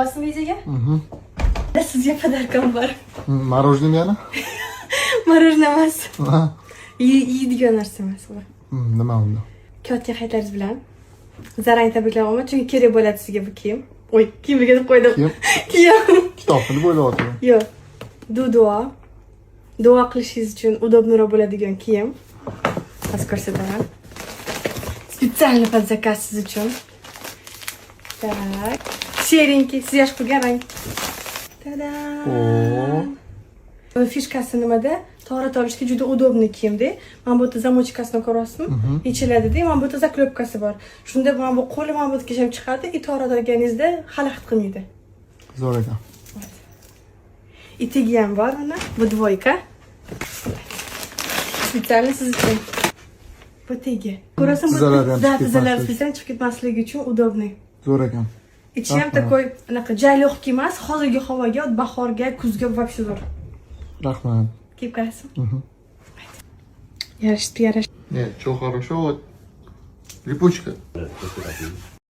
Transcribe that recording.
Bosim videoga? Sizga подарка m bor. Мороженое yana? Мороженое emas. Ha. Yeydigan narsa emas bu. Nima unda? Katta hayitlaringiz bilan. Заранее tabriklayapman, chunki kerak bo'ladi sizga bu kiyim. Oy, kiyimga deb qo'ydim. Kiyim? Kiyim. Kitobni deb o'ylayaptim. Yo'q. Duo. Duo qilishingiz uchun удобный roq bo'ladigan kiyim. Hozir ko'rsataman. Специально под заказ siz uchun. Так. Серенький, siz yaxshi ko'rgan rang. Tada! Oo. Buni фишка si nimada? Tahorat olishga juda удобный kiyimda. Mana bu yerda замочка sini ko'ryapsizmi? Yechiladida, mana bu yerda заклёпка si bor. Shunda mana bu qo'li mana bu yergacha ham chiqadi, и tahorat olganingizda xalaqit qilmaydi. Zo'r ekan. Etagi ham bor mana. Bu двойка. Специально siz uchun. Bu tegi. Ko'rasan, bu Tizzalari ham да, chiqib tizzalari ketmasligi. специально chiqib ketmasligi uchun удобный. Zo'r ekan. Ichi ham Rahmat. Такой anaqa jayloq emas, hozirgi havoga, bahorga, kuzga вообще zo'r. Rahmat. Kiyib ko'rasizmi? Yarashdi, yarashdi. Нет, что хорошо, вот липучка.